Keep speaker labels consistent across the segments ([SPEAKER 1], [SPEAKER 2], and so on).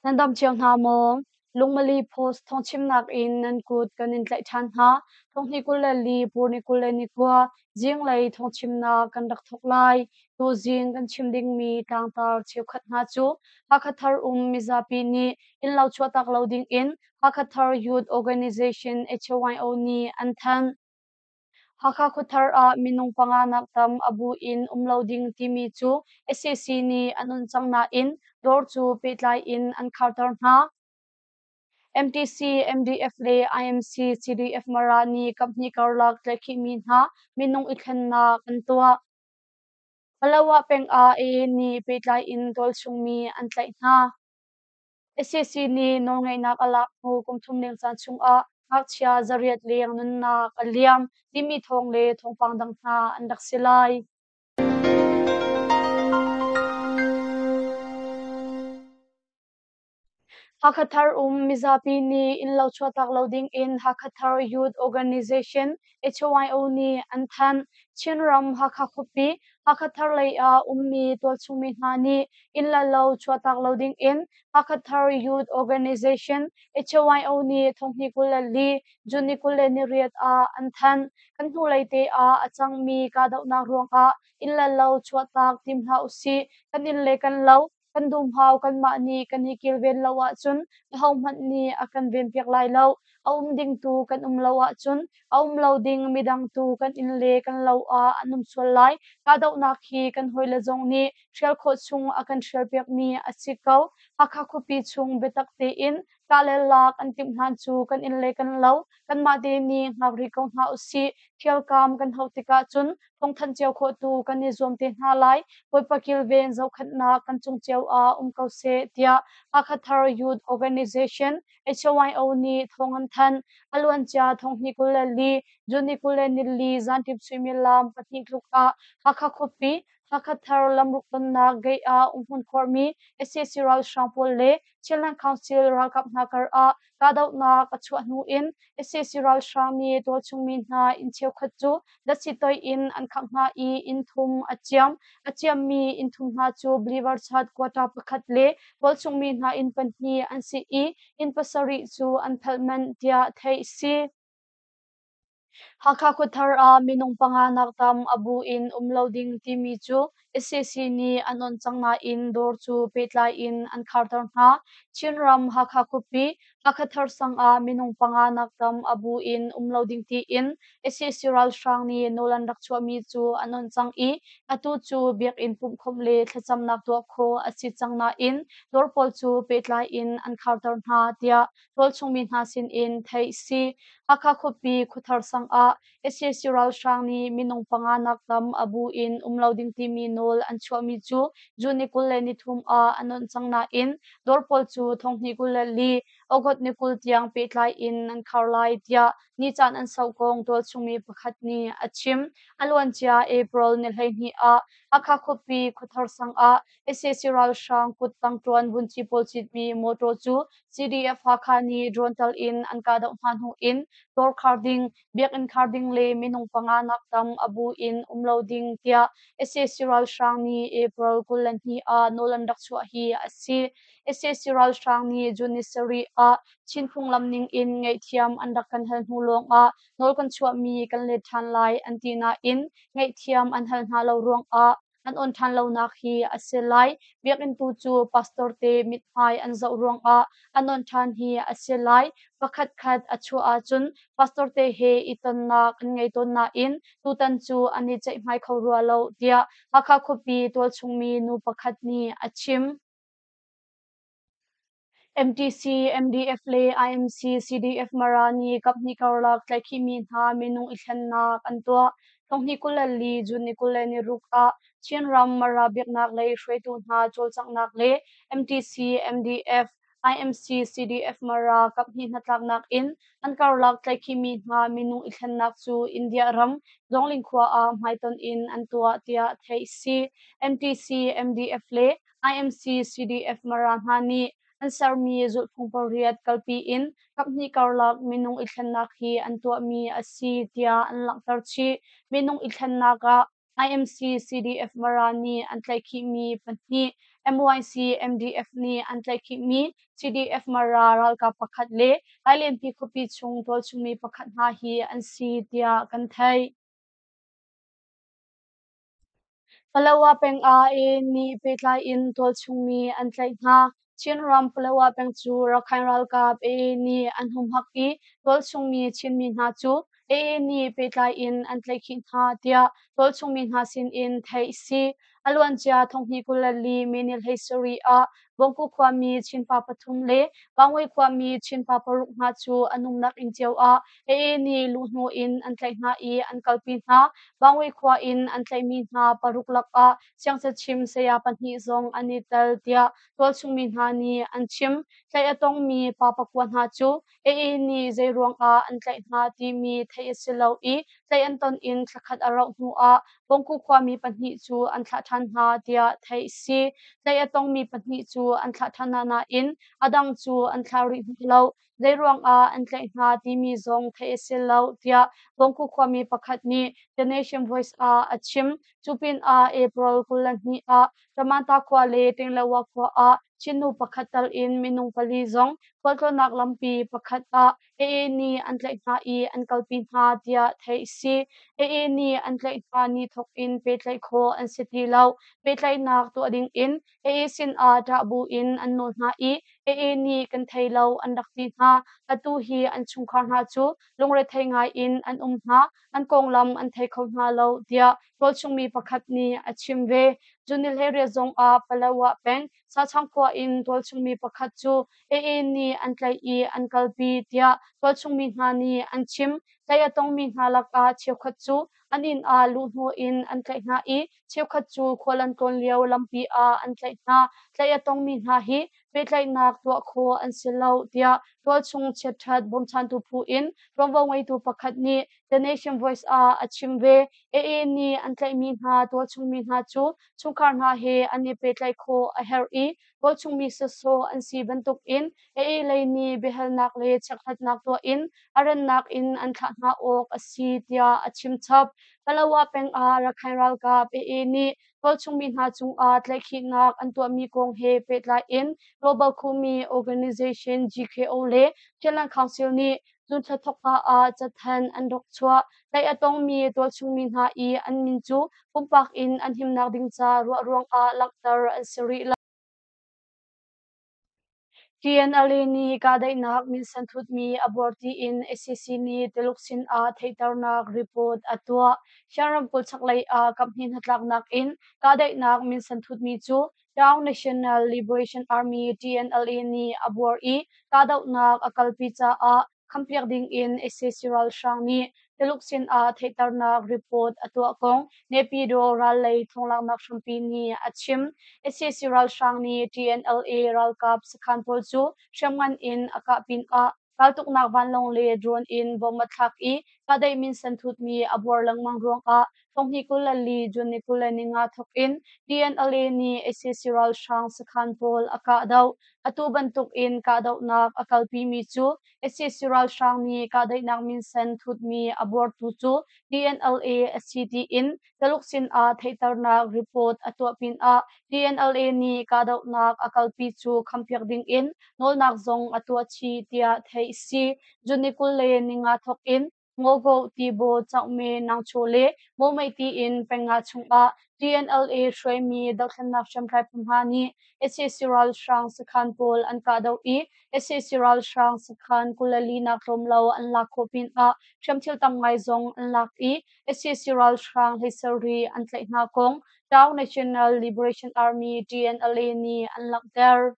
[SPEAKER 1] Nan dam cio hna maw? Lungmali Post thawngchimnak in nan kut kan in tlaih ṭhan hna. Thonghnih 24 Pur ni 29 zinglei thawngchimnak kan rak thawk lai. Tuzing kan chim dingmi tlangtar cheukhat hna cu Hakha Thar um mizapi nih innlo chuahtak lo dingin Hakha Thar Youth Organization HYO nih an thanh. Hakha khuathar ah minung panga nak tam a bu in um lo ding timi cu sac nih an on cang nain dawr cu pehtlai in an kharter hna. MTC, MDF le IMC CDF Mara nih kaphnih karlak tlaihkhihmi hna minung i thlennak an tuah. Palawa peng ah AA nih pehtlai in tualchungmi an tlaih hna. Sac nih nawlngeihnak a lak hnu kum thum leng caan chungah ngakchia 800 leng nunnak a liam timi thawng le thawngpang dang hna an rak si lai. Hakha Thar um mizapi nih innlo chuahtak lo dingin Hakha Thar Youth Organization HYO nih an thanh. Chinram Hakha khuapi Hakha Thar lei ah ummi tualchungmi hna nih inn le lo chuahtak lo dingin Hakha Thar Youth Organization HYO nih thonghnih 24 June ni 28 ah an thanh. Kan hnulei te ah a cangmi kahdohnak ruangah inn le lo chuahtak tim hlah usih. Kan inn le kan lo Kan dumhau kanmah nih kan i kilven lo ahcun ahohmanh nih a kan venpiak lai lo. A um ding tu kan um lo ahcun a um lo ding midang tu kan inn le kan lo ah an um sual lai. Kahdohnak hi kan hawile zong nih hrial khawh chung a kan hrialpiakmi a si ko. Hakha khuapi chung biatak tein kah le lak an timh hlan cu kan inn le kan lo kanmah te nih hngak rih ko hna usih. Thialkaam kan hauh tikah cun thawngthanh cio khawh tu kan i zuam te hna lai. Bawipa kilven zohkhenhnak kan cung cio ah um ko seh tiah Hakha Thar Youth Organization HYO nih thawng an thanh. A luancia thonghnih 24 June ni 24 zanṭim suimilam 2 tluk ah Hakha khuapi Hakha Thar lamruk tonnak gate ah umhmun khuarmi sac ralhrang pawl le Chinland Council ralkap hna kar ah kahdohnak a chuah hnu in sac ralhrang nih tualchungmi hna inn cheukhat cu datsi toih in an khangh hna i inn thum a ciam. A ciammi inn thum hna cu Believer Church quarter pakhat le tualchungmi hna inn pahnih an si i inn pasarih cu an phelh manh tiah theih a si. Hakha khuathar ah minung panga nak tam a bu in um lo ding timi cu sac nih an onh cang nain dawr cu pehtlai in an kharter hna. Chinram Hakha khuapi Hakha thar sang ah minung panga nak tam a bu in um lo ding tiin sac ralhrang nih nawl an rak chuahmi cu an onh cang i atu cu biakinn pumhkhawmh le thlacamnak tuah khawh a si cang nain dawr pawl cu pehtlai in an kharter hna tiah tualchungmi hna sinin theih si. Hakha khuapi khuathar sang ah sac ralhrang nih minung panga nak tam a bu in um lo ding timi nawl an chuahmi cu June ni 23 ah an onh cang nain dawr pawl cu thonghnih 24 August ni 20 tiang pehtlai in an khar lai tiah nicaan an sauh kong tualchungmi pakhat nih a chim. A luancia April ni 12 ah Hakha khuapi khuathar sang ah sac ralhrang kuttang ṭuan vunci pawl citmi motor cu CDF Hakha nih drone tal in an kahdoh hna hnu in dawr khar ding, biakinn khar ding le minung panga nak tam a bu in um lo ding tiah sac ralhrang nih April 22 ah nawl an rak chuah hi a si. sac ralhrang nih June ni sarih ah Chin phunglam ning in ngaihthiam an rak kan hal hnu lawngah nawl kan chuahmi kan let ṭhan lai an ti nain ngaihthiam an hal hna lo ruangah an on ṭhan lonak hi a si lai. Biakinn tu cu pastor te mithmai an zoh ruangah an on ṭhan hi a si lai. Pakhatkhat a chuah ahcun pastor te he i tonnak an ngei tawn nain tutan cu an i ceihmai kho rua lo tiah Hakha khuapi tualchungmi nu pakhat nih a chim. MTC, MDF le IMC, CDF Mara nih kaphnih karlak tlaihkhihmi hna minung i thlennak an tuah. Thonghnih 24 June ni 26 ah Chinram Mara biaknak lei hruaitu hna cawlcanghnak le MTC, MDF, IMC, CDF Mara kaphnih hnatlaknak in an karlak tlaihkhihmi hna minung i thlennak cu India ram Dongling khua ah hmaitonh in an tuah tiah theih a si. MTC, MDF le IMC CDF Mara hna nih an sermi zulhphung pariat kalpi in kaphnih karlak minung i thlennak hi an tuahmi a si tiah an langhter chih. Minung i thlennak ah IMC CDF Mara nih an tlaihkhihmi pahnih. MYC MDF nih an tlaihkhihmi CDF Mara ralkap pakhat le Lailenpi khuapi chung tualchungmi pakhat hna hi an si tiah kan theih. Palawa peng ah AA nih pehtlai in tualchungmi an tlaih hna. Chinram Palawa peng cu Rakhine ralkap AA nih an humhak i tualchungmi Chinmi hna cu AA nih pehtlai in an tlaihkhih hna tiah tualchungmi hna sinin theih a si. A luancia thonghnih 24 May ni 17 ah Bawngku khuami Chinpa pathum le Pangwei khuami Chinpa paruk hna cu an umnak inn cio ah AA nih luhhnawh in an tlaih hna i an kalpi hna. Bangwei khua in an tlaihmi hna paruk lakah siangcachim saya pahnih zong an i tel tiah tualchungmi hna nih an chim. Tlaih a tongmi pa pakua hna cu AA nih zei ruangah an tlaih hna timi theih a si lo i tlaih an ton in thlakhat a rauh hnuah Bawngku khuami pahnih cu an thlah ṭhan hna tiah theih a si. Tlaih a tongmi pahnih cu an thlah ṭhan hna nain a dang cu an thlah rih hna lo. Zei ruangah an tlaih hna timi zong theih a si lo tiah Bawngku khuami pakhat nih The Nation Voice ah a chim. Cu pinah April 22 ah Ramanta khua le Tinglewa khua ah Chin nu pakhat tal in minung pali zong khualtlawnnak lampi pakhat ah AA nih an tlaih hna i an kalpi hna tiah theih a si. AA nih an tlaih hna ni thawk in pehtlaih khawh an si ti lo. Pehtlaihnak tuah ding in AA sinah ṭah bu in an nawl hna i AA nih kan thei lo an rak ti hna. Atu hi an chungkhar hna cu lungrethei ngai in an um hna. An konglam an thei kho hna lo tiah tualchungmi pakhat nih a chim ve. June ni 18 zong ah Palawa peng Sachang khua in tualchungmi pakhat cu AA nih an tlaih i an kalpi tiah tualchungmi hna nih an chim. Tlaih a tongmi hna lakah cheukhat cu an inn ah luhhnawh in an tlaih hna i cheukhat cu khual an tlawn lio lampi ah an tlaih hna. Tlaih a tongmi hna hi pehtlaihnak tuah khawh an si lo tiah tualchung chiatṭhat bawmchantu phu in ṭuanvo ngeitu pakhat nih The Nation Voice ah a chim ve. AA nih an tlaihmi hna tualchungmi hna cu chungkhar hna he an i pehtlaih khawh a herh i tualchungmi sawsawh an si bantukin AA lei nih biahalnak le chekhlatnak tuah in a rannak in an thlah hna awk a si tiah a chim chap. Palawa peng ah Rakhine ralkap AA nih tualchungmi hna cungah tlaihkhihnak an tuahmi kong he pehtlai in Global Khumi Organization GKO le Chinland Council nih June thla thawkka ah cathanh an rak chuah. Tlaih a tongmi tualchungmi hna i an min cu pumpak in an himnak ding ca ruah ruangah langhter an si rih lo. TNLA nih kahdaihnak minsen thutmi a buar tiin sac nih Tuluk sinah theihternak report a tuah. Shan ramkulh chaklei ah kaphnih hnatlaknak in kahdaihnak minsen thutmi cu Ta'ang National Liberation Army TNLA nih a buar i kahdohnak a kalpi caah khampiak dingin sac ralhrang nih Tuluk sinah theihternak report a tuah kong Naypyidaw ral lei thawnglaknak hrampi nih a chim. Sac ralhrang nih TNLA ralkap sakhan pawl cu hriamngan in a kah pinah raltuknak vanlawng le drone in bomb a thlak i kahdaih minsen thutmi a buar lengmang ruangah thonghnih 24 June ni 25 thawk in TNLA nih sac ralhrang sakhan pawl a kahdoh. Atu bantuk in kahdohnak a kalpimi cu sac ralhrang nih kahdaihnak minsen thutmi a buartu cu TNLA a si tiin Taluk sinah theihternak report a tuah pinah TNLA nih kahdohnak a kalpi cu khampiak dingin nawlnak zong a tuah chih tiah theih a si. June ni 25 thawk in Ngogo, Tibaw, Caukme, Nangchaw le Mawmei tiin pengnga chungah TNLA hruaimi dothlennak hriamtlai phu hna nih sac ralhrang sakhan pawl an kahdoh i sac ralhrang sakhan 24 nak tlawm lo an lak khawh pinah hriamthil tam ngai zong an lak i sac ralhrang hleisarih an tlaih hna kong Tao National Liberation Army TNLA nih an langhter.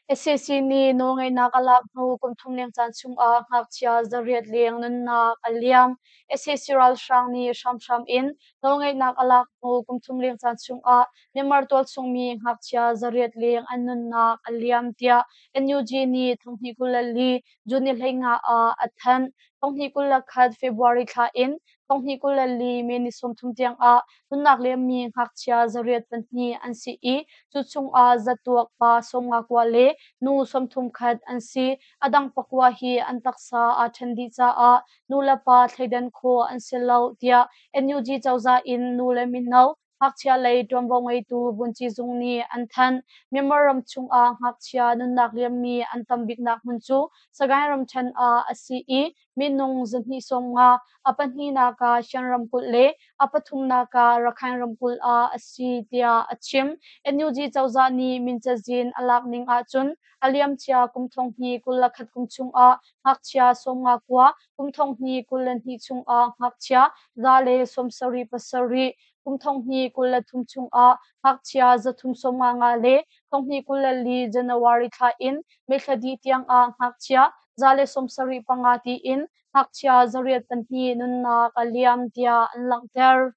[SPEAKER 1] Sac nih nawlngeihnak a lak hnu kum thum leng caan chungah ngakchia 800 leng nunnak a liam. Sac ralhrang nih hramhram in nawlngeihnak a lak hnu kum thum leng caan chungah Myanmar tualchungmi ngakchia 800 leng an nunnak a liam tiah NUG nih thonghnih 24 June ni 15 ah a thanh. Thonghnih 21 February thla in thonghnih 24 May ni 30 tiangah nunnak liammi ngakchia 802 an si i cu chungah zatuak pa 59 le nu 31 an si. A dang pakua hi an taksa aa ṭhen dih caah nu le pa thleidan khawh an si lo tiah NUG cozah in nu le mino Ngakchia lei ṭuanvo ngeitu Vunci Zung nih an thanh. Myanmar ram chungah ngakchia nunnak liammi an tam biknak hmun cu Sagaing ramṭhen ah a si i minung 250, a pahnihnak ah Shan ramkulh le a pathumnak ah Rakhine ramkulh ah a si tiah a chim. NUG cozah nih min cazin a lak ning ahcun a liamcia kum 2021 kum chungah ngakchia 59, kum 2022 chungah ngakchia 177, kum 2023 chungah ngakchia 355 le 2024 January thla in May thla dih tiangah ngakchia 175 tiin ngakchia 802 nunnak a liam tiah an langhter.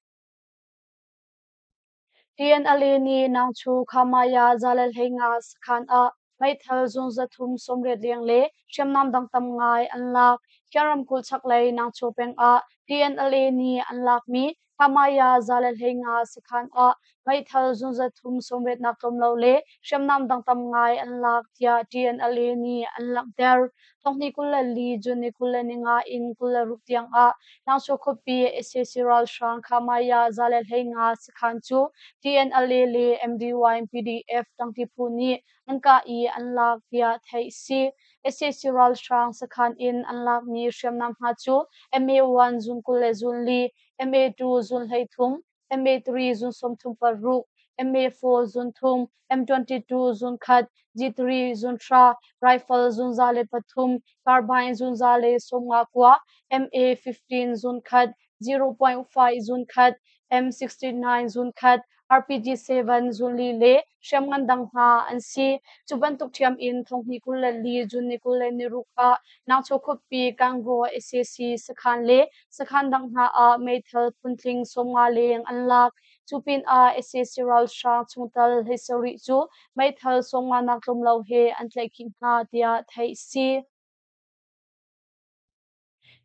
[SPEAKER 1] TNLA nih Nangchu Khamaya 115 sakhan ah meithal zung 380 leng le hriamnam dang tam ngai an lak. Kyan ramkulh chaklei Nangchu peng ah TNLA nih an lakmi Khamaya 115 sakhan ah meithal zung 380 nak tlawm lo le hriamnam dang tam ngai an lak tiah TNLA nih an langhter. 2024 June ni 25 in 26 tiang ah Nangso khuapi sac ralhrang Khamaya 115 sakhan cu TNLA le MDY PDF tangti phu nih an kah i an lak tiah theih si. Sac ralhrang sakhan in an lakmi hriamnam hna cu MA1 zun 20 le zun li, MA2 zun 33, MA3 zun 36, MA4 zun thum, M22 zun khat, G3 zun hra, rifle zun 103, carbine zun 159, MA15 zun khat, 0.5 zun khat, M69 zun khat, RPG-7 zun li le hriamngan dang hna an si. Cu bantuk ṭhiam in 2024 June ni 26 ah Nangcho khuapi Gangaw sac sakhan le Sakhan dang hna ah meithal phuntling 50 leng an lak. Cu pinah sac ralhrang chungtel 17 cu meithal 50 nak tlawm lo he an tlaihkhih hna tiah theih si.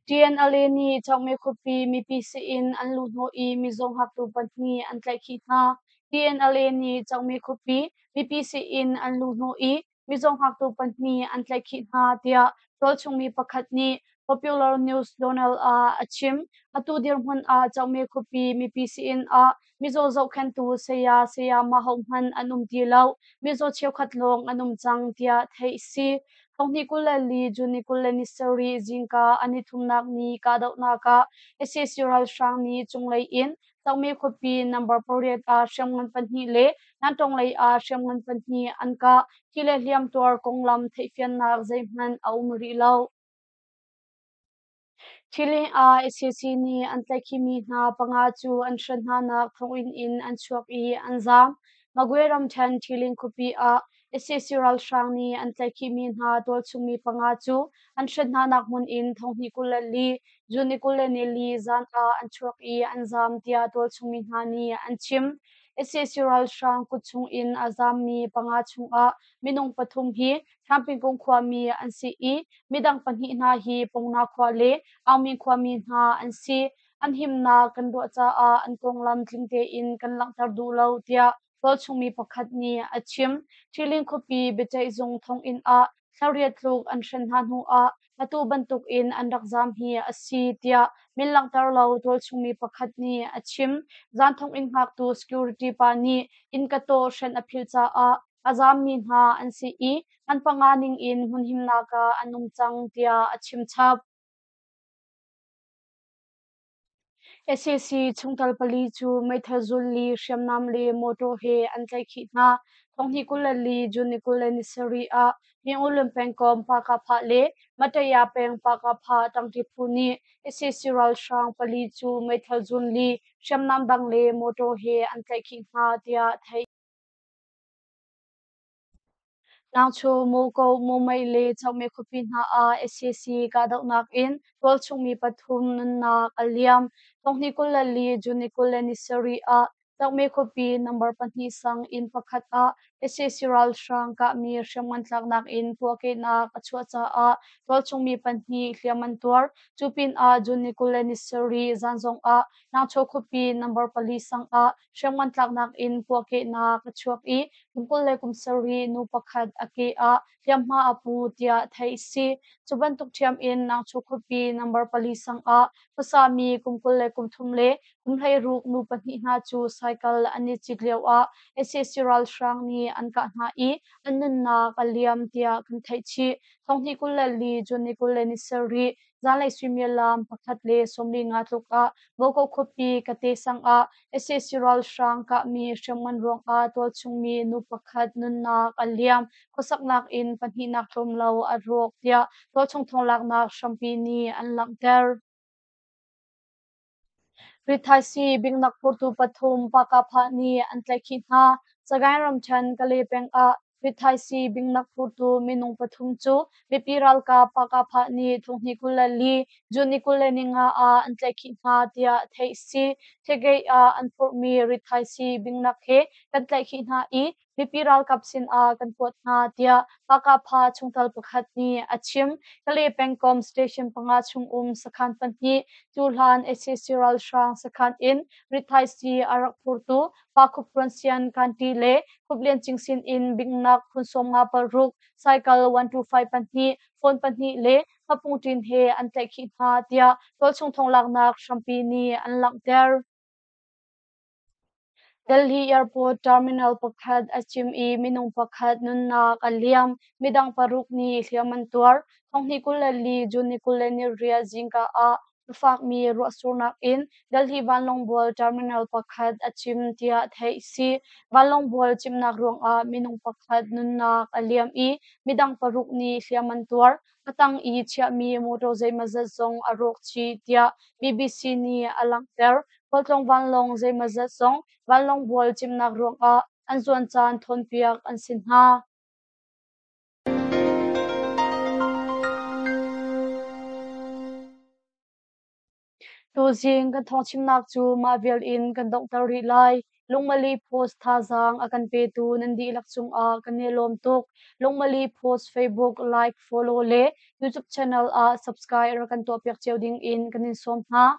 [SPEAKER 1] TNLA nih Kyaukme khuapi mipi sii-inn an luhhnawh i mizaw ngaktu pahnih an tlaihkhih hna. TNLA nih Kyaukme khuapi mipi sii-inn an luhhnawh i mizaw ngaktu pahnih an tlaihkhih hna tiah tualchung mi pakhat nih Popular News Journal ah a chim. Atu dirhmun ah Kyaukme khuapi mipi sii-inn ah mizaw zohkhenhtu saya sayama hohmanh an um ti lo. Mizaw cheukhat lawng an um cang tiah theih a si. 2024 June ni 27 zingka an i thumnak ni kahdohnak ah sac ralhrang nih cunglei in Kyaukme khuapi number pariat ah hriamngan pahnih le Nantong lei ah hriamngan pahnih an kah. Thi le hliamtuar konglam theihfiannak zeihmanh a um rih lo. Thileng ah sac nih an tlaihkhihmi hna panga cu an hren hnanak thonginn in an chuak i an zaam. Magwe ramṭhen Thileng khuapi ah sac ralhrang nih an tlaihkhihmi hna tualchungmi panga cu an hren hnanak hmun in 2024 June ni 24 zan ah an chuak i an zaam tiah tualchungmi hna nih an chim. Sac ralhrang kut chung in a zaammi panga chungah minung pathum hi Thlampingkung khuami an si i midang pahnih hna hi Pongna khua le Aungming khuami hna an si. An himnak kan ruah caah an konglam tling tein kan langhter duh lo tiah tualchungmi pakhat nih a chim. Ṭhiling khuapi biaceihzung thonginn ah thlariat tluk an hren hna hnuah atu bantukin an rak zaam hi a si tiah min langhter lo tualchungmi pakhat nih a chim. Zan thonginn hngaktu security pa nih inn ka tawh hren a philh caah a zaammi hna an si i an panga ningin hmunhimnak ah an um cang tiah a chim chap. Sac chungtel pali cu meithal zun li hriamnam le mawṭaw he an tlaihkhih hna. 2024 June ni 27 ah Myingun pengkomh Pahkahphah le Mataya peng Pahkahphah ṭangṭi phu nih sac ralhrang pali cu meithal zun li hriamnam dang le mawṭaw he an tlaihkhih hna tiah theih. Nangchu Muko, Mumei le Chokme khuapi hna ah sac kahdohnak in tualchung mi pathum nunnak a liam. 2024 June ni 27 ah Chokme khuapi number pahnih sang inn pakhat ah Sac ralhrang kahmi hriamngan tlaknak in puahkehnak a chuah caah tualchung mi pahnih hliam an tuar. Cu pinah June ni 27 zan zongah Nangchaw khuapi number pali sang ah hriamngan tlaknak in puahkehnak a chuak i kum 27 nu pakhat a ke ah hliamhma a pu tiah theih a si. Cu bantuk ṭhiam in Nangchu khuapi number pali sang ah khuasami kum 23 le kum 16 nu pahnih hna cu cycle an i cit lioah sac ralhrang nih an kah hna i an nunnak a liam tiah kan theih chih. Thonghnih 24 June ni 27 zanlei suimilam 1:45 tluk ah Boko khuapi Kate sang ah sac ralhrang kahmi hriamngan ruangah tualchungmi nu pakhat nunnak a liam. Khuasaknak inn pahnihnak tlawm lo a rawk tiah tualchung thawnglaknak hrampi nih an langhter. Rithaisii bingnak phurtu pathum Pakapha nih an tlaihkhih hna. Sagaing ramṭhen Kalay peng ah rithaisii bingnak phurtu minung pathum cu mipi ralkap Pakapha nih thonghnih 24 June ni 25 ah an tlaihkhih hna tiah theih a si. Thegei ah an phurhmi rithaisii bingnak he kan tlaihkhih hna i mipi ralkap sinah kan kuat hna tiah Pakapha chungtel pakhat nih a chim. Kalay pengkomh station panga chungum sakhan pahnih cuhlan sac ralhrang sakhan in rithaisii a rak phurtu Pa Khup Ruan Sian Kanti le Khup Lian Cing sin in bingnak phun 56, cycle 125 pahnih, phone pahnih le hmapung ṭin he an tlaihkhih hna tiah tualchung thonglaknak hrampi nih an langhter. Delhi Airport Terminal pakhat a cim i minung pakhat nunnak a liam, midang paruk nih hliam an tuar. Thonghnih 24 June ni 28 zingka ah a fakmi ruahsurnak in Delhi vanlawngbual terminal pakhat a cim tiah theih a si. Vanlawngbual cimnak ruangah minung pakhat nunnak a liam i midang paruk nih hliam an tuar. A tang i chiahmi motor zeimawzat zong a rawk chih tiah BBC nih a langhter. Khualtlawng vanlawng zeimawzat zong vanlawngbual cimnak ruangah an zuan caan thawnpiak an si hna. Tuzing kan thawngchimnak cu mah vial in kan donghter rih lai. Lungmali Post thazaang a kan petu nan dihlak cungah kan i lawm tuk. Lungmali Post Facebook like, follow le YouTube channel ah subscribe rak kan tuahpiak cio ding in kan in sawm hna.